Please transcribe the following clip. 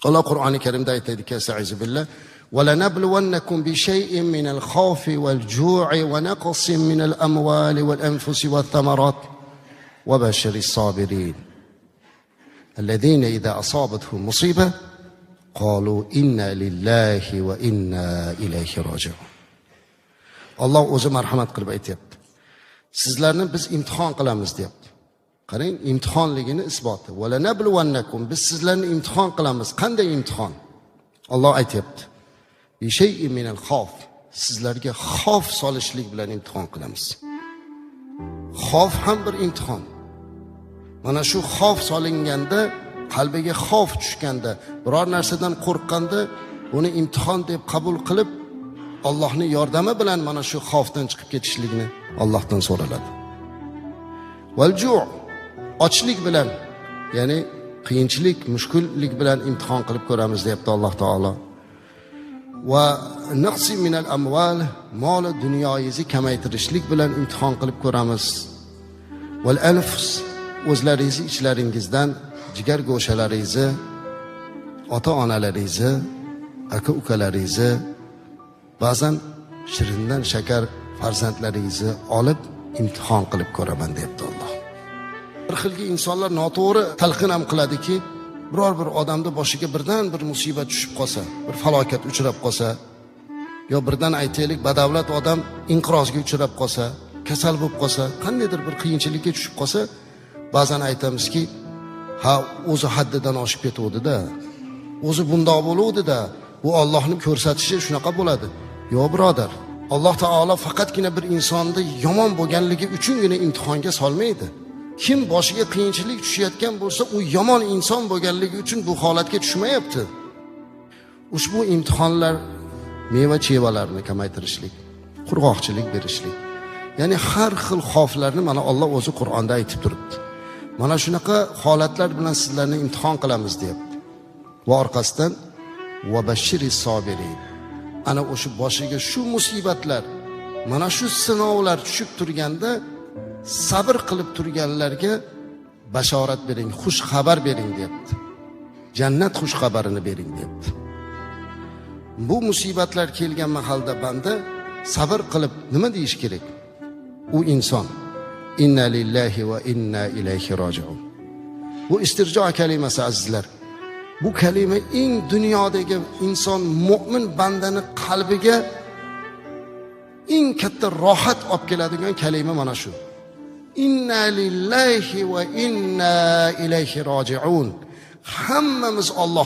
Alloh Qur'oni Karimda aytadiki, astaizu billah: "ولنبلونكم بشيء من الخوف والجوع ونقص من الأموال والأنفس والثمرات وبشر الصابرين الذين إذا أصابتهم مصيبة قالوا إنا لله وإنا إليه راجعون." Alloh o'zi marhamat qilib aytyapti. Sizlarni biz imtihon qilamiz, deyapti. Qarang, imtihonligini isboti. "Valanabluwannakum", biz sizlarni imtihon qilamiz. Qanday imtihon? Alloh aytyapti. "Bishay'in minal xavf", sizlarga xavf solishlik bilan imtihon qilamiz. Xavf ham bir imtihon. Mana shu xavf solinganda, qalbiga xavf tushganda, biror narsadan qo'rqqanda, uni imtihon deb qabul qilib, Allohning yordami bilan mana shu xavfdan chiqib ketishlikni Allohdan so'raladi. "Val ju'", ochlik bilan, ya'ni qiyinchilik, mushkullik bilan imtihon qilib ko'ramiz, deyapti Alloh taolo. "Va naqsi minal amval", mol dunyoyingizni kamaytirishlik bilan imtihon qilib ko'ramiz. "Val anfus", o'zlaringizni ichlaringizdan jigar go'shalaringizni, ota onalaringizni, aka ukalaringizni, ba'zan shirindan shakar farzandlaringizni olib imtihon qilib ko'raman, deyapti Alloh. Bir xilgi insonlar noto'g'ri talqin ham qiladiki, biror bir odamni boshiga birdan bir musibat tushib qolsa, bir falokat uchrab qolsa, yo birdan, aytaylik, badavlat odam inqirozga uchrab qolsa, kasal bo'lib qolsa, qandaydir bir qiyinchilikka tushib qolsa, ba'zan aytamizki, ha, o'zi haddidan oshib ketuvdi-da. O'zi bundoq bo'luvdi-da. Bu Allohning ko'rsatishi shunaqa bo'ladi. Yo'q, birodar. Alloh taolo faqatgina bir insonni yomon bo'lganligi uchungina imtihonga solmaydi. Kim boshiga qiyinchilik tushayotgan bo'lsa, u yomon inson bo'lganligi uchun bu holatga tushmayapti. Ushbu imtihonlar meva chevalarni kamaytirishlik, qurg'oqchilik berishlik. Ya'ni har xil xavflarni mana Alloh o'zi Qur'onda aytib turibdi. Mana shunaqa holatlar bilan sizlarni imtihon qilamiz, deyapti. Va orqasidan "va bashiri sobirin". Ana o'sha boshiga shu musibatlar, mana shu sinovlar tushib turganda sabr qilib turganlarga bashorat bering, xush xabar bering, deyapti. Jannat xush xabarini bering, deyapti. Bu musibatlar kelgan mahalda banda sabr qilib nima deyish kerak? U inson: "Inna lillahi va inna ilayhi rojiun". Bu istirjo kalimasi, azizlar. Bu kalima eng dunyodagi inson, mo'min bandani qalbiga eng katta rohat olib keladigan kalima mana shu. "Inna lillahi va inna ilayhi rojiun". Hammamiz Alloh